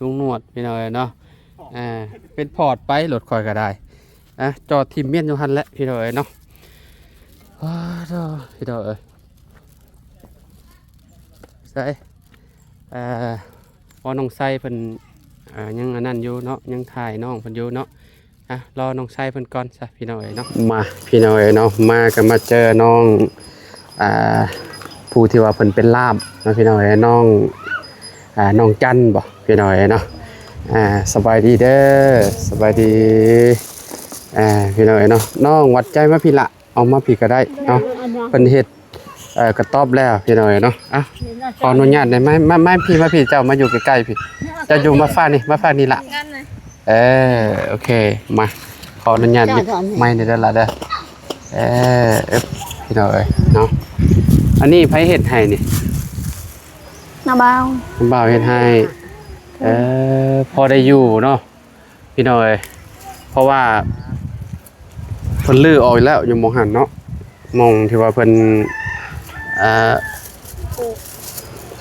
ລຸງໜວດ ພີ່ນ້ອງເອີຍເນາະ. ອ່າ ເປັນພອດໄປ ລົດຂ້ອຍກໍໄດ້. ອ່ະ ຈອດຖິ້ມມ້ຽນຢູ່ຫັ້ນແຫຼະ ພີ່ນ້ອງເອີຍເນາະ. ອ້າ ໂທ້ ພີ່ນ້ອງເອີຍ ໃສ ອ່າ ພໍ່ນ້ອງໄຊເພິ່ນ ອ່າ ຍັງອັນນັ້ນຢູ່ເນາະ ຍັງຖ່າຍນ້ອງເພິ່ນຢູ່ເນາະ. ອ່ະ ລໍນ້ອງໄຊເພິ່ນກ່ອນຊະ ພີ່ນ້ອງເອີຍເນາະ. ມາ ພີ່ນ້ອງເອີຍເນາະ ມາກໍມາເຈີນ້ອງ ອ່າ ຜູ້ທີ່ວ່າເພິ່ນເປັນລ່າມເນາະ ພີ່ນ້ອງເອີຍ ນ້ອງ ອ່າ ນ້ອງຈັນບໍ ພີ່ນ້ອງເອີຍເນາະ. ອ່າ ສະບາຍດີເດີ ສະບາຍດີ. ອ່າ ພີ່ນ້ອງເອີຍເນາະ ນ້ອງຫວັດໃຈມາພີ້ລະ ອອກມາພີ້ກໍໄດ້ເນາະ. ເພິ່ນເຮັດ ເອີ ກະຕອບແລ້ວ ພີ່ນ້ອງເອີຍເນາະ. ອ່ະ ຂໍອະນຸຍາດໄດ້ໄໝ? ມາ ມາພີ້ ມາພີ້ ເຈົ້າມາຢູ່ໃກ້ໆ ພີ້ ເຈົ້າຢູ່ມາຟາກນີ້ ມາຟາກນີ້ລະ. ເອີ ໂອເຄ ມາ ຂໍອະນຸຍາດໄມແດ່ເດີລະເດີ. ເອີ ເອີ ພີ່ນ້ອງເອີຍເນາະ ອັນນີ້ໃຜເຮັດໃຫ້ນີ້? ນ້າບ່າວ ນ້າບ່າວເຮັດໃຫ້. ເອີ ພໍໄດ້ຢູ່ເນາະ ພີ່ນ້ອງເອີຍ ເພາະວ່າເພິ່ນຮື້ອອກແລ້ວ ຢູ່ໝ່ອງຫັ້ນເນາະ ໝ່ອງທີ່ວ່າເພິ່ນ ເອີ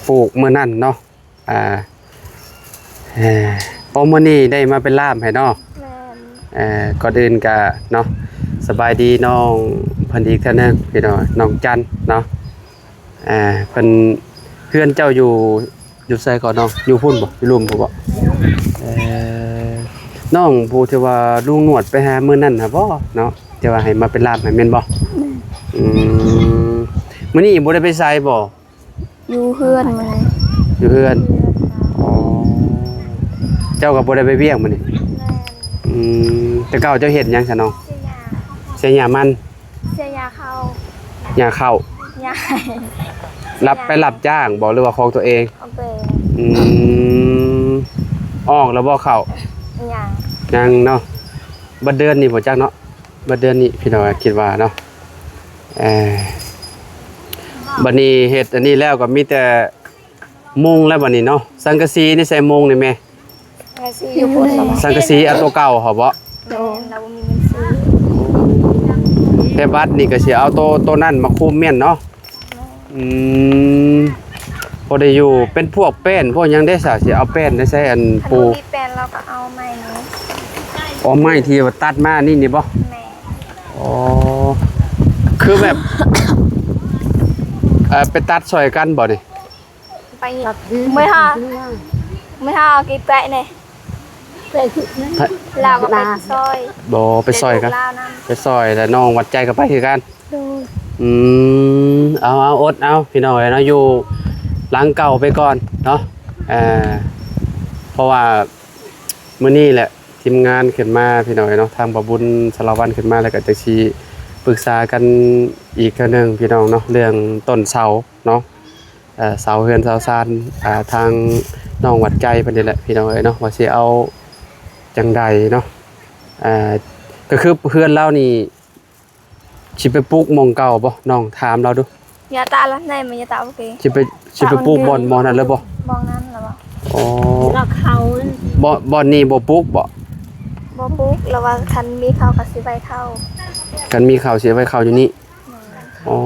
ປູກມື້ນັ້ນເນາະ. ອ່າ ເອີ ໂອ້ ມື້ນີ້ໄດ້ມາເປັນລ່າມໃຫ້ເນາະ. ແມ່ນ ເອີ ກ່ອນອື່ນກະເນາະ ສະບາຍດີນ້ອງເພິ່ນອີກເທື່ອໜຶ່ງ ພີ່ນ້ອງ ນ້ອງຈັນເນາະ. ອ່າ ເພິ່ນ ເຮືອນເຈົ້າຢູ່ ຢູ່ໃສເກາະນ້ອງ? ຢູ່ພຸ້ນບໍ? ຢູ່ລຸ່ມພຸ້ນບໍ? ເອີ ນ້ອງຜູ້ທີ່ວ່າລຸງໜວດໄປຫາມື້ນັ້ນນະບໍເນາະ ທີ່ວ່າໃຫ້ມາເປັນລ່າມໃຫ້ແມ່ນບໍ? ແມ່ນ. ອືມ ມື້ນີ້ບໍ່ໄດ້ໄປໃສບໍ? ຢູ່ເຮືອນມື້ນີ້ ຢູ່ເຮືອນ. ອໍ ເຈົ້າກໍບໍ່ໄດ້ໄປວຽກມື້ນີ້? ແມ່ນ. ອືມ ແຕ່ເກົ່າເຈົ້າເຮັດຫຍັງຊະນ້ອງ? ເສຍຫຍ້າ ເສຍຫຍ້າມັນ ເສຍຫຍ້າເຂົ້າ ຫຍ້າເຂົ້າ ຫຍ້າ ຮັບ ໄປຮັບຈ້າງບໍ ຫຼືວ່າຂອງຕົວເອງ? ຂອງຕົວເອງ. ອືມ ອອກແລ້ວບໍ່ເຂົ້າ? ຍັງ ຍັງເນາະ ເບິດເດືອນນີ້ບໍ່ຈັກເນາະ. ເບິດເດືອນນີ້ ພີ່ນ້ອງ ຄິດວ່າເນາະ. ເອີ ບັດນີ້ເຮັດອັນນີ້ແລ້ວກໍມີແຕ່ມຸງແລ້ວບັດນີ້ເນາະ. ສັງກະສີນີ້ໃສ່ມຸງນີ້ແມ່? ສັງກະສີຢູ່ພຸ້ນລະ. ສັງກະສີເອົາຕົວເກົ່າເຮົາບໍ່? ແມ່ນ ລາວບໍ່ມີເງິນຊື້. ແຕ່ບັດນີ້ກໍຊິເອົາໂຕ ໂຕນັ້ນມາຄຸມແມ່ນເນາະ? ແມ່ນ. ອືມ ພໍໄດ້ຢູ່. ເປັນພວກແປ້ນພວກຫຍັງເດ້ຊະ? ຊິເອົາແປ້ນໄດ້ໃສ່ອັນປູ? ຄັນບໍ່ມີແປ້ນ ລາວກໍເອົາໄມ້ນີ້. ອໍ ໄມ້ທີ່ວ່າຕັດມານີ້ ນີ້ບໍ່? ແມ່ນ. ອໍ ຄືແບບ ເອີ ໄປຕັດຊ່ອຍກັນບໍ່ນີ້? ໄປ ມື້ເຮົາ ມື້ເຮົາເອົາກີບແກະນີ້ ລາວກໍໄປຊ່ອຍ. ບໍ່ ໄປຊ່ອຍກັນ ໄປຊ່ອຍ ແລ້ວນ້ອງຫວັດໃຈກໍໄປຄືກັນ. ໂດຍ. ອືມ ເອົາ ເອົາ ອົດເອົາ ພີ່ນ້ອງເອີຍເນາະ ຢູ່ຫຼັງເກົ່າໄປກ່ອນເນາະ. ເອີ ເພາະວ່າມື້ນີ້ແຫຼະ ທີມງານຂຶ້ນມາ ພີ່ນ້ອງເອີຍເນາະ ທາງບ່າວບຸນ ສາລະວັນ ຂຶ້ນມາ ແລ້ວກໍຈັ່ງຊິປຶກສາກັນອີກເທື່ອໜຶ່ງ ພີ່ນ້ອງເນາະ ເລື່ອງຕົ້ນເສົາເນາະ. ເອີ ເສົາເຮືອນເສົາຊານ ອ່າ ທາງນ້ອງຫວັດໃຈເພິ່ນນີ້ແຫຼະ ພີ່ນ້ອງເອີຍເນາະ ວ່າຊິເອົາຈັ່ງໃດເນາະ. ອ່າ ກໍຄືເຮືອນລາວນີ້ ຊິໄປປຸກໝ່ອງເກົ່າບໍ່? ນ້ອງຖາມລາວດູ. ຍາຕະລະ ໃນມັນຍາຕະ ໂອເຄ ຊິໄປ ຊິໄປປຸກບ່ອນ ບ່ອນນັ້ນເລີຍບໍ່? ບ່ອນນັ້ນລະບໍ່? ອໍ ລາວເຂົ້າ ບ່ອນ ບ່ອນນີ້ບໍ່ປຸກບໍ່? ບໍ່ປຸກ ລາວວ່າຄັນມີເຂົ້າກໍຊິໄວ້ເຂົ້າ ຄັນມີເຂົ້າຊິໄວ້ເຂົ້າຢູ່ນີ້. ແມ່ນ. ອໍ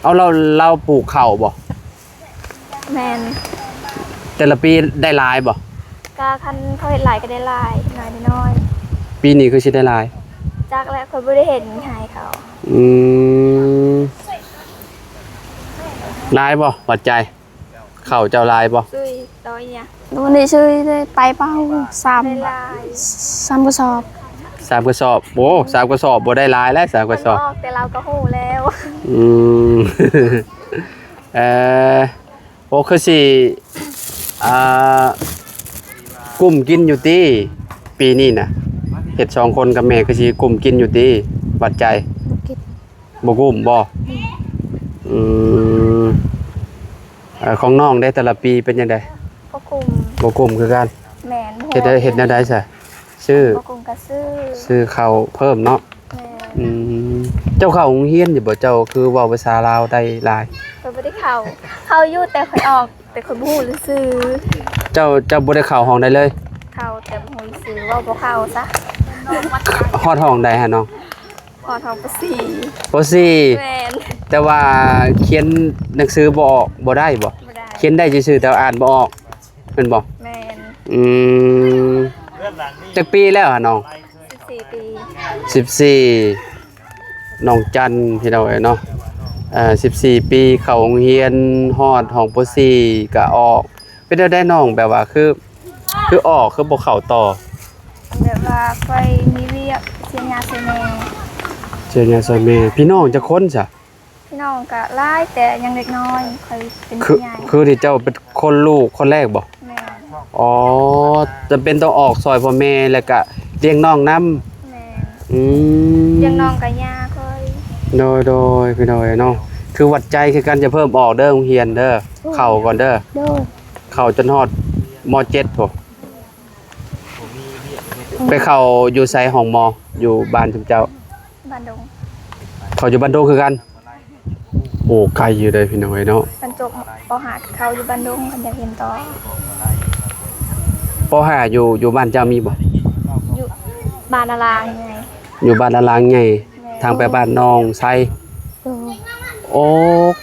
ເອົາ ລາວ ລາວປູກເຂົ້າບໍ່? ແມ່ນ. ແຕ່ລະປີໄດ້ຫຼາຍບໍ່? ກະຄັນເຂົາເຮັດຫຼາຍກໍໄດ້ຫຼາຍ ເຮັດໜ້ອຍໄດ້ໜ້ອຍ. ປີນີ້ຄືຊິໄດ້ຫຼາຍ? ຈັກແຫຼະ ຂ້ອຍບໍ່ໄດ້ເຫັນໃຫ້ເຂົາ. ອືມ ຫຼາຍບໍ່ຫວັດໃຈ? ເຂົ້າເຈົ້າຫຼາຍບໍ່? ຊື້ຕໍ່ອີຫຍັງ? ມື້ນີ້ຊື້ໄດ້ໄປເປົ່າ ສາມ ໄດ້ຫຼາຍ ສາມກະສອບ. ສາມກະສອບ. ໂອ້ ສາມກະສອບ ບໍ່ໄດ້ຫຼາຍແຫຼະ ສາມກະສອບ. ມັນອອກແຕ່ລາວກໍຮູ້ແລ້ວ. ອືມ ເອີ ໂອ້ ຄືຊິ ອ່າ ກຸ້ມກິນຢູ່ຕິ ປີນີ້ນະ? ເຮັດສອງຄົນກັບແມ່ ຄືຊິກຸ້ມກິນຢູ່ຕິ ຫວັດໃຈ? ບໍ່ກິນ. ບໍ່ກຸ້ມບໍ່? ອືມ ເອີ ຂອງນ້ອງເດ ແຕ່ລະປີເປັນຈັ່ງໃດ? ບໍ່ກຸ້ມ. ບໍ່ກຸ້ມຄືກັນ. ແມ່ນ. ເຮັດໄດ້ ເຮັດແນວໃດຊະ? ຊື້ ບໍ່ກຸ້ມກໍຊື້ ຊື້ເຂົ້າເພີ່ມເນາະ. ແມ່ນ. ອືມ ເຈົ້າເຂົ້າໂຮງຮຽນຢູ່ບໍ່? ເຈົ້າຄືເວົ້າພາສາລາວໄດ້ຫຼາຍ. ຂ້ອຍບໍ່ໄດ້ເຂົ້າ ເຂົ້າຢູ່ ແຕ່ຂ້ອຍອອກ ແຕ່ຂ້ອຍບໍ່ຮູ້ຊື່. ເຈົ້າ ເຈົ້າບໍ່ໄດ້ເຂົ້າຫ້ອງໃດເລີຍ? ເຂົ້າແຕ່ບໍ່ຮູ້ຊື່ ເວົ້າບໍ່ເຂົ້າຊະ. ຮອດຫ້ອງໃດຫັ້ນນ້ອງ? ຮອດຫ້ອງ ປໍສີ່. ປໍສີ່. ແມ່ນ. ແຕ່ວ່າຂຽນໜັງສືບໍ່ອອກ ບໍ່ໄດ້ບໍ່? ບໍ່ໄດ້. ຂຽນໄດ້ຊື່ໆ ແຕ່ວ່າອ່ານບໍ່ອອກ ແມ່ນບໍ່? ແມ່ນ. ອືມ ຈັກປີແລ້ວຫະນ້ອງ? ສິບສີ່ປີ. ສິບສີ່ ນ້ອງຈັນ ພີ່ນ້ອງເອີຍເນາະ. ເອີ ສິບສີ່ປີ ເຂົ້າໂຮງຮຽນ ຮອດຫ້ອງ ປໍສີ່ ກະອອກ. ເປັນແນວໃດນ້ອງ ແບບວ່າຄື ຄືອອກ ຄືບໍ່ເຂົ້າຕໍ່? ແບບວ່າຂ້ອຍມີວຽກ ເສຍຫຍ້າເສຍແມ່. ເສຍຫຍ້າເສຍແມ່. ພີ່ນ້ອງຈັກຄົນຊະ? ພີ່ ນ້ອງກະຫຼາຍ ແຕ່ຍັງເດັກນ້ອຍ ຂ້ອຍເປັນຜູ້ໃຫຍ່. ຄືທີ່ເຈົ້າເປັນຄົນລູກຄົນແລກບໍ່? ແມ່ນ. ອໍ ຈຳເປັນຕ້ອງອອກຊ່ອຍພໍ່ແມ່ ແລ້ວກະລ້ຽງນ້ອງນຳ. ແມ່ນ. ອືມ ລ້ຽງນ້ອງກະຍ່າຂ້ອຍ. ໂດຍໆ ພີ່ນ້ອງເອີຍເນາະ ຄືຫວັດໃຈຄືກັນ. ຢ່າເພີ່ມອອກເດີໂຮງຮຽນເດີ. ໂດຍ. ເຂົ້າກ່ອນເດີ. ໂດຍ. ເຂົ້າຈົນຮອດ ມໍເຈັດ ພຸ້ນ. ໄປເຂົ້າຢູ່ໃສ ຫ້ອງໝໍ? ຢູ່ບ້ານຊຸມເຈົ້າ? ບ້ານດົງ. ເຂົ້າຢູ່ບ້ານດົງຄືກັນ? ໂອ້ ໄກຢູ່ເດ້ພີ່ນ້ອງເອີຍເນາະ. ຄັນຈົບ ປໍຫ້າ ເຂົ້າຢູ່ບ້ານດົງ ຄັນຢາກຮຽນຕໍ່. ປໍຫ້າ ຢູ່ ຢູ່ບ້ານເຈົ້າມີບໍ່? ຢູ່ບ້ານອາລາງໃຫຍ່. ຢູ່ບ້ານອາລາງໃຫຍ່. ແມ່ນ. ທາງໄປບ້ານໜອງໄຊ. ໂດຍ. ໂອ້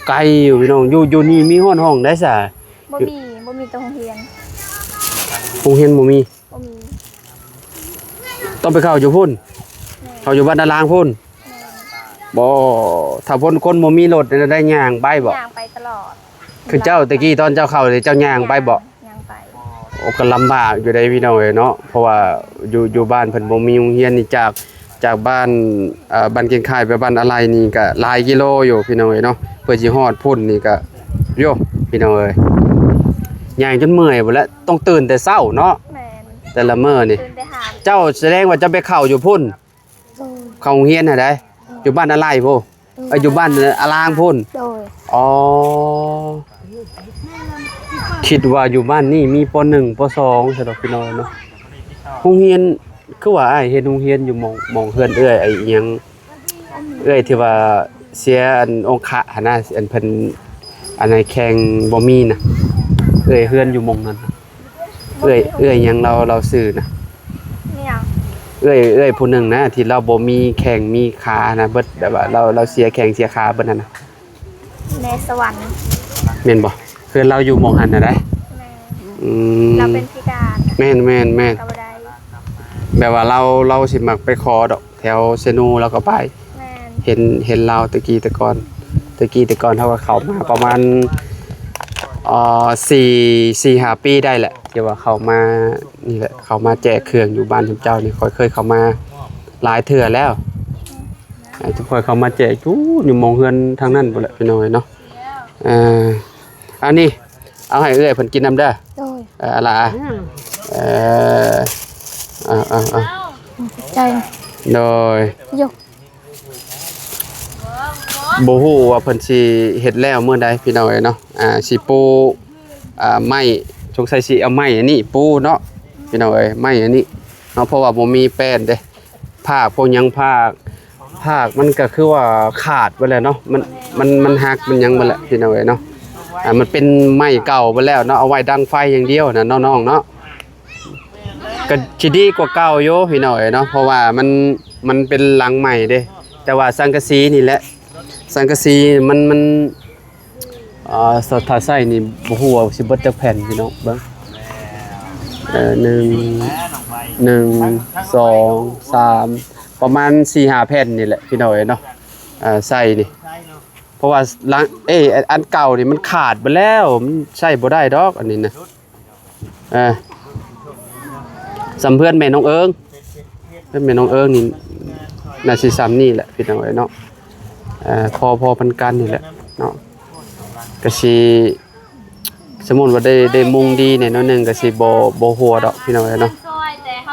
ໄກຢູ່ພີ່ນ້ອງ. ຢູ່ ຢູ່ນີ້ມີຮອດຫ້ອງໃດສະ? ບໍ່ມີ ບໍ່ມີແຕ່ໂຮງຮຽນ. ໂຮງຮຽນບໍ່ມີ? ບໍ່ມີ. ຕ້ອງໄປເຂົ້າຢູ່ພຸ້ນ? ແມ່ນ. ເຂົ້າຢູ່ບ້ານນາລາງພຸ້ນ? ແມ່ນ. ບໍ່ ຖ້າຄົນ ຄົນບໍ່ມີລົດ ໄດ້ຍ່າງໄປບໍ່? ຍ່າງໄປຕະຫຼອດ. ຄືເຈົ້າແຕ່ກີ້ຕອນເຈົ້າເຂົ້ານີ້ ເຈົ້າຍ່າງໄປບໍ່? ຍ່າງ ຍ່າງໄປ. ໂອ້ ກໍລຳບາກຢູ່ເດ້ພີ່ນ້ອງເອີຍເນາະ ເພາະວ່າຢູ່ ຢູ່ບ້ານເພິ່ນບໍ່ມີໂຮງຮຽນນີ້ ຈາກ ຈາກບ້ານ ເອີ ບ້ານກິ່ງຄ້າຍໄປບ້ານອາໄລນີ້ກໍຫຼາຍກິໂລຢູ່ພີ່ນ້ອງເອີຍເນາະ. ເພື່ອຊິຮອດພຸ້ນນີ້ກໍ ໂຢ ພີ່ນ້ອງເອີຍ ຍ່າງຈົນເມື່ອຍພຸ້ນແຫຼະ. ຕ້ອງຕື່ນແຕ່ເຊົ້າເນາະ. ແມ່ນ. ແຕ່ລະມື້ນີ້ ຕື່ນແຕ່ຫ້າ. ເຈົ້າສະແດງວ່າເຈົ້າໄປເຂົ້າຢູ່ພຸ້ນ? ໂດຍ. ເຂົ້າໂຮງຮຽນຫັ້ນໃດ? ໂດຍ. ຢູ່ບ້ານອາໄລພຸ້ນ? ໂດຍ. ເອີ ຢູ່ບ້ານອາລາງພຸ້ນ? ໂດຍ. ອໍ ຄິດວ່າຢູ່ບ້ານນີ້ມີ ປໍໜຶ່ງ ປໍສອງ ຊັ້ນດອກພີ່ນ້ອງເນາະ. ໂຮງຮຽນ ຄືວ່າອ້າຍເຫັນໂຮງຮຽນຢູ່ໝ່ອງ ໝ່ອງເຮືອນເອື້ອຍ ໄອ້ຫຍັງ ເອື້ອຍທີ່ວ່າເສຍອັນອົງຄະຫັ້ນນະ ອັນເພິ່ນອັນໃຫ້ແຂ່ງບໍ່ມີນະ. ເອື້ອຍເຮືອນຢູ່ໝ່ອງນັ້ນ. ເອື້ອຍ ເອື້ອຍຫຍັງລາວ ລາວຊື່ນະ? ແມ່ນຫຍັງ? ເອື້ອຍ ເອື້ອຍຜູ້ໜຶ່ງນະ ທີ່ລາວບໍ່ມີແຂ້ງມີຂານະ ເບິດ ແບບວ່າລາວ ລາວເສຍແຂ້ງເສຍຂາເບິດຫັ້ນນະ. ແມ່ສະຫວັນ. ແມ່ນບໍ່? ເຮືອນລາວຢູ່ໝ່ອງຫັ້ນນະໄດ໋. ແມ່ນ. ອືມ ລາວເປັນພິການ. ແມ່ນໆໆ. ກໍບໍ່ໄດ້. ແບບວ່າລາວ ລາວຊິມັກໄປຂໍດອກ ແຖວເຊໂນລາວກໍໄປ. ແມ່ນ. ເຫັນ ເຫັນລາວແຕ່ກີ້ແຕ່ກ່ອນ ແຕ່ກີ້ແຕ່ກ່ອນເຮົາກໍເຂົ້າມາປະມານ ເອີ ສີ່ ສີ່ຫ້າປີໄດ້ແຫຼະ ທີ່ວ່າເຂົ້າມານີ້ແຫຼະ ເຂົ້າມາແຈກເຄື່ອງຢູ່ບ້ານຊຸມເຈົ້ານີ້. ຂ້ອຍເຄີຍເຂົ້າມາຫຼາຍເທື່ອແລ້ວ ອ່າ ຂ້ອຍເຂົ້າມາແຈກຢູ່ ຢູ່ໝ່ອງເຮືອນທາງນັ້ນພຸ້ນແຫຼະ ພີ່ນ້ອງເອີຍເນາະ. ເອີ ອັນນີ້ ເອົາໃຫ້ເອື້ອຍເພິ່ນກິນນຳເດີ. ໂດຍ. ເອີ ອາລາ ອືມ ເອີ ເອົາ ເອົາ ເອົາ ຂອບໃຈ. ໂດຍ. ໂຢ ບໍ່ຮູ້ວ່າເພິ່ນຊິເຮັດແລ້ວມື້ໃດ ພີ່ນ້ອງເອີຍເນາະ. ອ່າ ຊິປູ ອ່າ ໄມ້ ສົງໄສຊິເອົາໄມ້ອັນນີ້ປູເນາະ ພີ່ນ້ອງເອີຍ ໄມ້ອັນນີ້ເນາະ ເພາະວ່າບໍ່ມີແປ້ນເດ້. ພາກພວກຫຍັງ ພາກ ພາກມັນກໍຄືວ່າຂາດໄປແລ້ວເນາະ ມັນ ມັນ ມັນຫັກ ມັນຫຍັງໄປແລ້ວ ພີ່ນ້ອງເອີຍເນາະ. ອ່າ ມັນເປັນໄມ້ເກົ່າໄປແລ້ວເນາະ ເອົາໄວ້ດັງໄຟຢ່າງດຽວນະ ນ້ອງໆເນາະ. ກໍຊິດີກວ່າເກົ່າຢູ່ ພີ່ນ້ອງເອີຍເນາະ ເພາະວ່າມັນ ມັນເປັນຫຼັງໃໝ່ເດ້. ແຕ່ວ່າສັງກະສີນີ້ແຫຼະ ສັງກະສີມັນ ມັນ ອ່າ ຖ້າໃຊ້ນີ້ບໍ່ຮູ້ວ່າຊິເບິດຈັກແຜ່ນ ພີ່ນ້ອງເບິ່ງ. ເອີ ໜຶ່ງ ໜຶ່ງ ສອງ ສາມ ປະມານສີ່ຫ້າແຜ່ນນີ້ແຫຼະ ພີ່ນ້ອງເອີຍເນາະ. ເອີ ໃຊ້ນີ້ ເພາະວ່າຫຼັງ ເອີ ອັນເກົ່ານີ້ມັນຂາດເບິດແລ້ວ ມັນໃຊ້ບໍ່ໄດ້ດອກ ອັນນີ້ນະ. ເອີ ສ່ຳເພື່ອນແມ່ນ້ອງເອີງ ເພື່ອນແມ່ນ້ອງເອີງນີ້ ໜ້າຊິສ່ຳນີ້ແຫຼະ ພີ່ນ້ອງເອີຍເນາະ. ເອີ ພໍ ພໍປານກັນນີ້ແຫຼະເນາະ ກະຊິ ສົມມຸດວ່າໄດ້ ໄດ້ມຸງດີແດ່ໜ້ອຍໜຶ່ງ ກະຊິບໍ່ ບໍ່ຮົ່ວດອກ ພີ່ນ້ອງເອີຍເນາະ.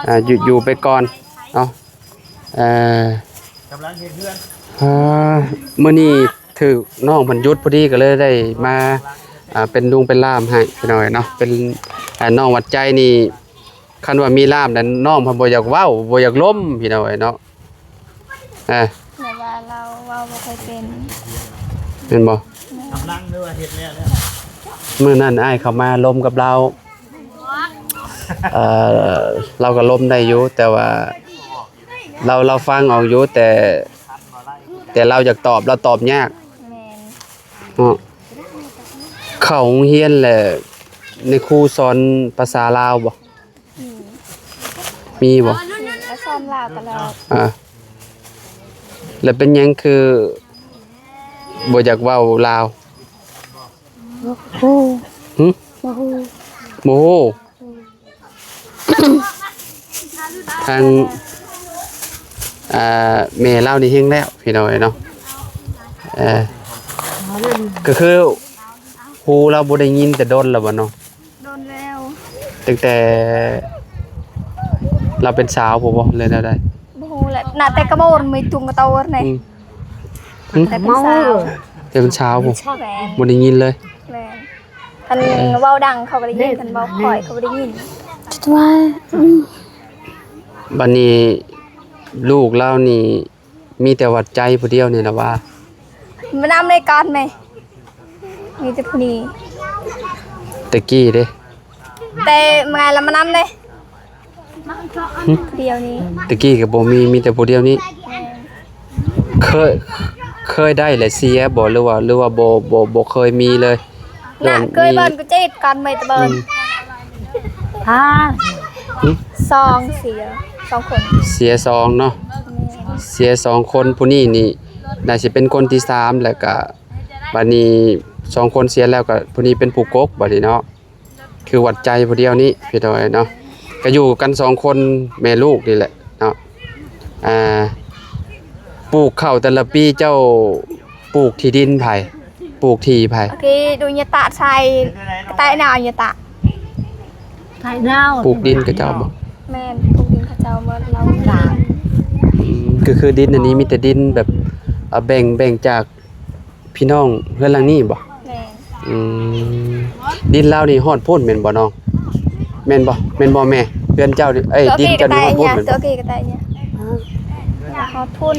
ອ່າ ຢູ່ ຢູ່ໄປກ່ອນເນາະ. ເອີ ກຳລັງເຮັດເຮືອນ ເອີ ມື້ນີ້ຖືກນ້ອງເພິ່ນຢຸດພໍດີ ກໍເລີຍໄດ້ມາ ອ່າ ເປັນລຸງເປັນລ່າມໃຫ້ ພີ່ນ້ອງເອີຍເນາະ. ເປັນ ອ່າ ນ້ອງຫວັດໃຈນີ້ ຄັນວ່າມີລ່າມນັ້ນ ນ້ອງເພິ່ນບໍ່ຢາກເວົ້າ ບໍ່ຢາກລົມ ພີ່ນ້ອງເອີຍເນາະ. ອ່າ ແບບວ່າລາວເວົ້າບໍ່ຄ່ອຍເປັນ ແມ່ນບໍ່? ແມ່ນ. ກຳລັງ ຫຼືວ່າເຮັດແລ້ວແລ້ວ? ມື້ນັ້ນອ້າຍເຂົ້າມາລົມກັບລາວ ເອີ ລາວກໍລົມໄດ້ຢູ່ ແຕ່ວ່າລາວ ລາວຟັງອອກຢູ່ ແຕ່ ແຕ່ລາວຢາກຕອບ ລາວຕອບຍາກ. ແມ່ນ. ເນາະ ເຂົ້າໂຮງຮຽນແລ້ວ ໃນຄູສອນພາສາລາວບໍ່? ອືມ ມີບໍ່? ອືມ ກໍສອນລາວຕະຫຼອດ. ອ່າ ແລ້ວເປັນຫຍັງຄືບໍ່ຢາກເວົ້າລາວ? ບໍ່ຮູ້. ຫຶ? ບໍ່ຮູ້. ບໍ່ຮູ້. ອືມ ທາງ ອ່າ ແມ່ລາວນີ້ແຮງແລ້ວ ພີ່ນ້ອງເອີຍເນາະ. ເອີ ກໍຄືຮູ້ລາວບໍ່ໄດ້ຍິນແຕ່ດົນແລ້ວບໍ່ນ້ອງ? ດົນແລ້ວ. ຕັ້ງແຕ່ລາວເປັນສາວພຸ້ນບໍ່ ຫຼືແນວໃດ? ບໍ່ຮູ້ແຫຼະ ໜ້າແຕ່ກະໂມນມີຕຸງກະໂຕນະ. ອືມ. ຫຶ? ແຕ່ເປັນສາວ ແຕ່ເປັນສາວພຸ້ນ. ແມ່ນ. ບໍ່ໄດ້ຍິນເລີຍ. ແມ່ນ. ຄັນເວົ້າດັງເຂົາກໍໄດ້ຍິນ ຄັນເວົ້າຄ່ອຍເຂົາບໍ່ໄດ້ຍິນ. ຈະວ່າ ອືມ ບັດນີ້ລູກລາວນີ້ ມີແຕ່ຫວັດໃຈຜູ້ດຽວນີ້ລະວ່າ ມານຳໃນການແມ່ ມີແຕ່ຜູ້ນີ້. ແຕ່ກີ້ເດ້? ແຕ່ມາລະມານຳເດ້. ຫຶ? ດຽວນີ້ ແຕ່ກີ້ກໍບໍ່ມີ ມີແຕ່ຜູ້ດຽວນີ້. ແມ່ນ. ເຄີຍ ເຄີຍໄດ້ແລະເສຍບໍ່ ຫຼືວ່າ ຫຼືວ່າບໍ່ ບໍ່ ບໍ່ເຄີຍມີເລີຍ? ນະ ເຄີຍເບິ່ງກໍເຈັດກັນໄວ້ແຕ່ເບິ່ງ. ອືມ. ຫຶ? ສອງ ເສຍສອງຄົນ. ເສຍສອງເນາະ. ແມ່ນ. ເສຍສອງຄົນ ຜູ້ນີ້ນີ້ໜ້າຊິເປັນຄົນທີສາມ ແລ້ວກະບາດນີ້ສອງຄົນເສຍແລ້ວ ກະຜູ້ນີ້ເປັນຜູ້ກົກບາດນີ້ເນາະ. ຄືຫວັດໃຈຜູ້ດຽວນີ້ພີ່ນ້ອງເນາະ. ກະຢູ່ກັນສອງຄົນແມ່ລູກນີ້ແຫຼະເນາະ. ອ່າ ປູກເຂົ້າແຕ່ລະປີເຈົ້າປູກທີ່ດິນໃຜ? ປູກທີ່ໃຜ? ໂອເຄ ດູຍະຕະໄຊ ກະໄຕນາຍະຕະ. ໄຖນາວ ປູກດິນເຂົາເຈົ້າບໍ່? ແມ່ນ ປູກດິນເຂົາເຈົ້າໝົດລາວ. ອືມ ກໍຄືດິນອັນນີ້ມີແຕ່ດິນແບບ ເອົາແບ່ງ ແບ່ງຈາກພີ່ນ້ອງເຮືອນຫຼັງນີ້ບໍ່? ແມ່ນ. ອືມ ດິນລາວນີ້ຮອດພຸ້ນແມ່ນບໍ່ນ້ອງ? ແມ່ນບໍ່ ແມ່ນບໍ່ແມ່? ເຮືອນເຈົ້ານີ້ ເອີຍ ດິນເຈົ້ານີ້ຮອດພຸ້ນແມ່ນບໍ່? ຮອດພຸ້ນ.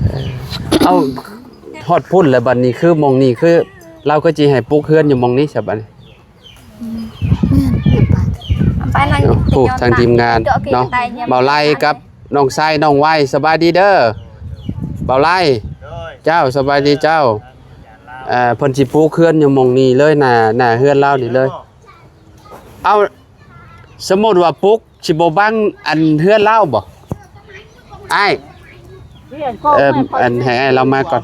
ເອີ ເອົາ ຮອດພຸ້ນແລ້ວ ບັດນີ້ຄືໝ່ອງນີ້ ຄືລາວກໍຊິໃຫ້ປຸກເຮືອນຢູ່ໝ່ອງນີ້ຊະບັດນີ້. ອືມ ແມ່ນ ໄປ ໄປນັ້ນ. ໂອ້ ທາງທີມງານເນາະ ບ່າວໄລກັບນ້ອງຊາຍນ້ອງໄວ ສະບາຍດີເດີ ບ່າວໄລ. ເຈົ້າ ສະບາຍດີເຈົ້າ. ເອີ ເພິ່ນຊິປູກເຮືອນຢູ່ໝ່ອງນີ້ເລີຍ ໜ້າ ໜ້າເຮືອນລາວນີ້ເລີຍ. ເອົາ ສົມມຸດວ່າປຸກ ຊິບໍ່ບັງອັນເຮືອນລາວບໍ່? ອ້າຍ ເອີ ອັນ ໃຫ້ອ້າຍລາວມາກ່ອນ.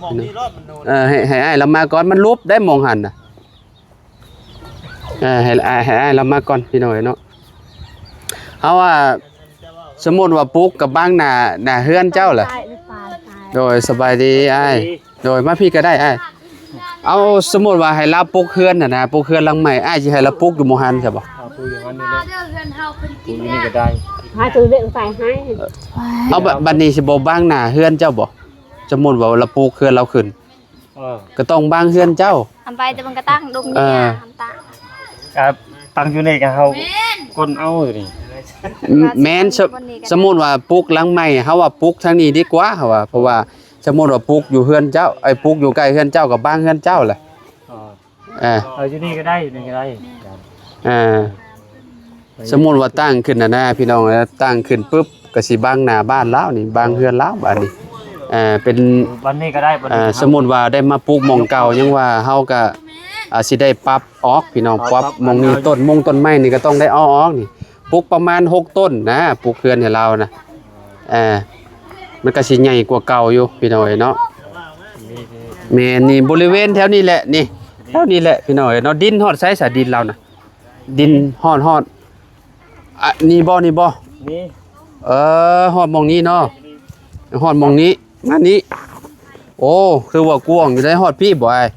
ເອີ ໃຫ້ ໃຫ້ອ້າຍລາວມາກ່ອນ ມັນຫຼຸບໄດ້ໝ່ອງຫັ້ນນະ. ເອີ ໃຫ້ ໃຫ້ອ້າຍລາວມາກ່ອນພີ່ນ້ອງເອີຍເນາະ. ເຮົາວ່າ ສົມມຸດວ່າປຸກກັບບັງໜ້າ ໜ້າເຮືອນເຈົ້າລະ. ໂດຍ ສະບາຍດີອ້າຍ. ໂດຍ ມາພີ້ກໍໄດ້ອ້າຍ. ເອົາ ສົມມຸດວ່າໃຫ້ລາວປຸກເຮືອນຫັ້ນນະ ປຸກເຮືອນຫຼັງໃໝ່ ອ້າຍຊິໃຫ້ລາວປຸກຢູ່ໝ່ອງຫັ້ນຊະບໍ່? ເອົາ ປຸກຢູ່ຫັ້ນນີ້ແຫຼະ ປຸກຢູ່ນີ້ກໍໄດ້. ຫາໂຕເລກໄປໃຫ້. ເອົາ ບັດ ບັດນີ້ຊິບໍ່ບັງໜ້າເຮືອນເຈົ້າບໍ່? ສົມມຸດວ່າລາວປຸກເຮືອນລາວຂຶ້ນ ເອີ ກໍຕ້ອງບັງເຮືອນເຈົ້າ. ອັນໄປແຕ່ມັນກໍຕັ້ງດົງ ເອີ ນີ້ ອັນຕາ ອ່າ ຕັ້ງຢູ່ນີ້ກໍເຮົາ ແມ່ນ ກົ້ນເອົາຢູ່ນີ້. ແມ່ນ ສົມມຸດວ່າປຸກຫຼັງໃໝ່ ເຮົາວ່າປຸກທາງນີ້ດີກວ່າ ເຮົາວ່າ ເພາະວ່າສົມມຸດວ່າປຸກຢູ່ເຮືອນເຈົ້າ ໄອ້ ປຸກຢູ່ໃກ້ເຮືອນເຈົ້າກໍບັງເຮືອນເຈົ້າແຫຼະ. ເອີ ເອີ ຢູ່ນີ້ກໍໄດ້ ຢູ່ນີ້ກໍໄດ້. ເອີ ສົມມຸດວ່າຕັ້ງຂຶ້ນຫັ້ນນະ ພີ່ນ້ອງເອີຍ ຕັ້ງຂຶ້ນປຶບ ກໍຊິບັງໜ້າບ້ານລາວນີ້ ບັງເຮືອນລາວບາດນີ້. ເອີ ເປັນ ບັດນີ້ກໍໄດ້ ບັດນີ້ ເອີ ສົມມຸດວ່າໄດ້ມາປຸກໝ່ອງເກົ່າ ຍັງວ່າເຮົາກໍ ອ່າ ຊິໄດ້ປັບອອກ ພີ່ນ້ອງ. ປັບ ປັບໝ່ອງນີ້ ຕົ້ນມົງຕົ້ນໄມ້ນີ້ກໍຕ້ອງໄດ້ເອົາອອກນີ້. ປຸກປະມານຫົກຕົ້ນນະ ປຸກເຮືອນໃຫ້ລາວນະ. ເອີ ມັນກໍຊິໃຫຍ່ກວ່າເກົ່າຢູ່ ພີ່ນ້ອງເອີຍເນາະ. ແມ່ນ ນີ້ ບໍລິເວນແຖວນີ້ແຫຼະ ນີ້ ແຖວນີ້ແຫຼະ ພີ່ນ້ອງເອີຍເນາະ. ດິນຮອດໃສສະ ດິນລາວນະ? ດິນຮອດ ຮອດ ອ່ະ ນີ້ບໍ່ ນີ້ບໍ່? ນີ້ ເອີ ຮອດໝ່ອງນີ້ເນາະ ຮອດໝ່ອງນີ້ ມານີ້. ໂອ້ ຄືວ່າກວ້າງຢູ່ເດ້. ຮອດພີ້ບໍ່ອ້າຍ?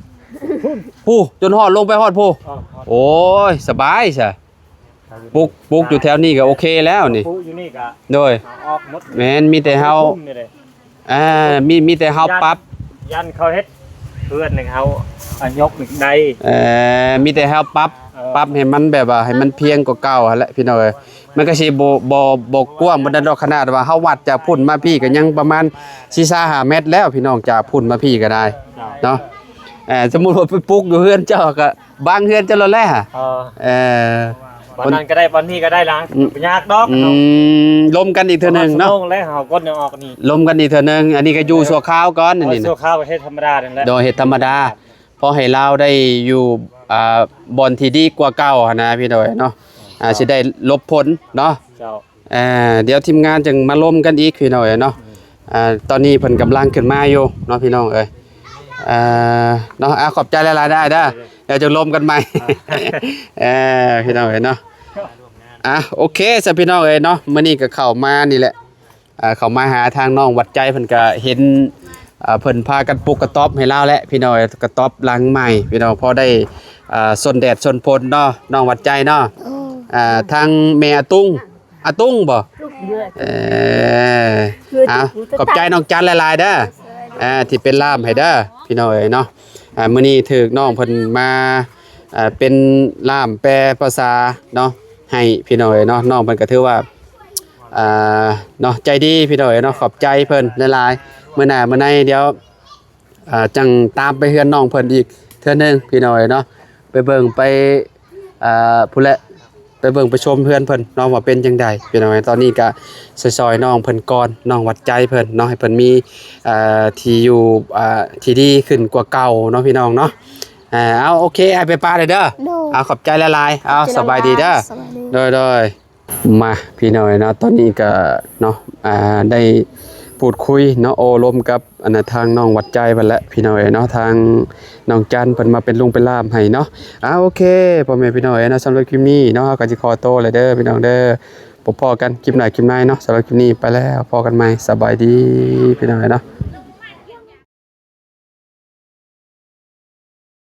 ພຸ້ນ ພຸ້ນ ຈົນຮອດ ລົງໄປຮອດພຸ້ນ. ອໍ ຮອດ ໂອ້ຍ ສະບາຍຊະ. ປຸກ ປຸກຢູ່ແຖວນີ້ກໍໂອເຄແລ້ວນີ້. ປຸກຢູ່ນີ້ກໍ ໂດຍ ເອົາອອກໝົດ. ແມ່ນ ມີແຕ່ເຮົາ ປຸກນີ້ເດ້ ອ່າ ມີ ມີແຕ່ເຮົາ ຢ້ານ ປັບ ຢ້ານເຂົາເຮັດເຮືອນໃຫ້ເຮົາ ອາ ຍົກນີ້ໄດ້. ເອີ ມີແຕ່ເຮົາປັບ ເອີ ປັບໃຫ້ມັນແບບວ່າໃຫ້ມັນພຽງກວ່າເກົ່າຫັ້ນແຫຼະ ພີ່ນ້ອງເອີຍ. ມັນກໍຊິບໍ່ ບໍ່ ບໍ່ກວ້າງປານໃດດອກ ຂະໜາດວ່າເຮົາວັດຈາກພຸ້ນມາພີ້ກໍຍັງປະມານສີ່ຫ້າແມັດແລ້ວ ພີ່ນ້ອງ ຈາກພຸ້ນມາພີ້ກໍໄດ້ ເຈົ້າ ເນາະ. ເອີ ສົມມຸດວ່າໄປປຸກຢູ່ເຮືອນເຈົ້າກໍ ບັງເຮືອນເຈົ້າໂລດແຫຼະ. ເອີ ເອີ ບ່ອນນັ້ນກໍໄດ້ ບ່ອນນີ້ກໍໄດ້ລະ ອືມ ບໍ່ຍາກດອກ. ອືມ ລົມກັນອີກເທື່ອໜຶ່ງເນາະ ແລ້ວເຮົາກໍອອກນີ້ ລົມກັນອີກເທື່ອໜຶ່ງ. ອັນນີ້ກໍຢູ່ຊົ່ວຄາວກ່ອນ ອັນນີ້ ເອີ ນະ ຊົ່ວຄາວເຮັດທຳມະດານັ້ນແຫຼະ. ໂດຍ ເຮັດທຳມະດາ ພໍໃຫ້ລາວໄດ້ຢູ່ ອ່າ ບ່ອນທີ່ດີກວ່າເກົ່າຫັ້ນນະ ພີ່ນ້ອງເນາະ. ອ່າ ເຈົ້າ ຊິໄດ້ຫຼົບພົນເນາະ. ເຈົ້າ ອ່າ ດຽວທີມງານຈຶ່ງມາລົມກັນອີກ ພີ່ນ້ອງເອີຍເນາະ. ອືມ ອ່າ ຕອນນີ້ເພິ່ນກຳລັງຂຶ້ນມາຢູ່ເນາະ ພີ່ນ້ອງເອີຍ. ອ່າ ເນາະ ອ່າ ຂອບໃຈຫຼາຍໆ ເດີອ້າຍເດີ ດຽວຈະລົມກັນໃໝ່. ອ່າ ເອີ ພີ່ນ້ອງເອີຍເນາະ. ອ່າ ໂອເຄຊະ ພີ່ນ້ອງເອີຍເນາະ. ມື້ນີ້ກໍເຂົ້າມານີ້ແຫຼະ ອ່າ ເຂົ້າມາຫາທາງນ້ອງຫວັດໃຈ ເພິ່ນກໍເຫັນ ອ່າ ເພິ່ນພາກັນປຸກກະຕ໊ອບໃຫ້ລາວແຫຼະພີ່ນ້ອງເອີຍ ກະຕ໊ອບຫຼັງໃໝ່ພີ່ນ້ອງ ພໍໄດ້ ອ່າ ຊົນແດດຊົນຝົນເນາະ ນ້ອງຫວັດໃຈເນາະ. ໂອ້ ອ່າ ທາງແມ່ອາຕຸງ ອາຕຸງບໍ່? ເອີ ເອົາ ຂອບໃຈນ້ອງຈັນຫຼາຍໆເດີ ອ່າ ທີ່ເປັນລ່າມໃຫ້ເດີພີ່ນ້ອງເອີຍເນາະ. ອ່າ ມື້ນີ້ຖືກນ້ອງເພິ່ນມາ ອ່າ ເປັນລ່າມແປພາສາເນາະ ໃຫ້ພີ່ນ້ອງເອີຍເນາະ. ນ້ອງເພິ່ນກໍຖືວ່າ ອ່າ ເນາະ ໃຈດີພີ່ນ້ອງເອີຍເນາະ ຂອບໃຈເພິ່ນຫຼາຍໆ. ມື້ໜ້າມື້ໃນດຽວ ອ່າ ຈັ່ງຕາມໄປເຮືອນນ້ອງເພິ່ນອີກເທື່ອໜຶ່ງພີ່ນ້ອງເອີຍເນາະ ໄປເບິ່ງໄປ ອ່າ ພຸ້ນແຫຼະ ໄປເບິ່ງໄປຊົມເຮືອນເພິ່ນເນາະ ວ່າເປັນຈັ່ງໃດພີ່ນ້ອງເອີຍ. ຕອນນີ້ກະຊ່ອຍໆນ້ອງເພິ່ນກ່ອນ ນ້ອງຫວັດໃຈເພິ່ນເນາະ ໃຫ້ເພິ່ນມີ ອ່າ ທີ່ຢູ່ ອ່າ ທີ່ດີຂຶ້ນກວ່າເກົ່າເນາະພີ່ນ້ອງເນາະ. ອ່າ ເອົາ ໂອເຄ ອ້າຍໄປປະເດີເດີ ໂດຍ ເອົາ ຂອບໃຈຫຼາຍໆ ເອົາ ຂອບໃຈ ສະບາຍດີເດີ ຫຼາຍໆ ສະບາຍດີ ໂດຍໆ. ມາພີ່ນ້ອງເນາະ ຕອນນີ້ກະເນາະ ອ່າ ໄດ້ພູດຄຸຍເນາະ ໂອ້ລົມກັບອັນນະ ທາງນ້ອງຫວັດໃຈເພິ່ນແຫຼະພີ່ນ້ອງເອີຍເນາະ ທາງນ້ອງຈັນເພິ່ນມາເປັນລຸງເປັນລ່າມໃຫ້ເນາະ. ອ່າ ໂອເຄ ພໍ່ແມ່ພີ່ນ້ອງເອີຍເນາະ ສຳລັບຄລິບນີ້ເນາະ ເຮົາກໍຊິຂໍໂຕແລ້ວເດີພີ່ນ້ອງເດີ ພົບພໍ້ກັນຄລິບໜ້າຄລິບໃນເນາະ. ສຳລັບຄລິບນີ້ໄປແລ້ວ ພໍ້ກັນໃໝ່ ສະບາຍດີພີ່ນ້ອງເອີຍເນາະ.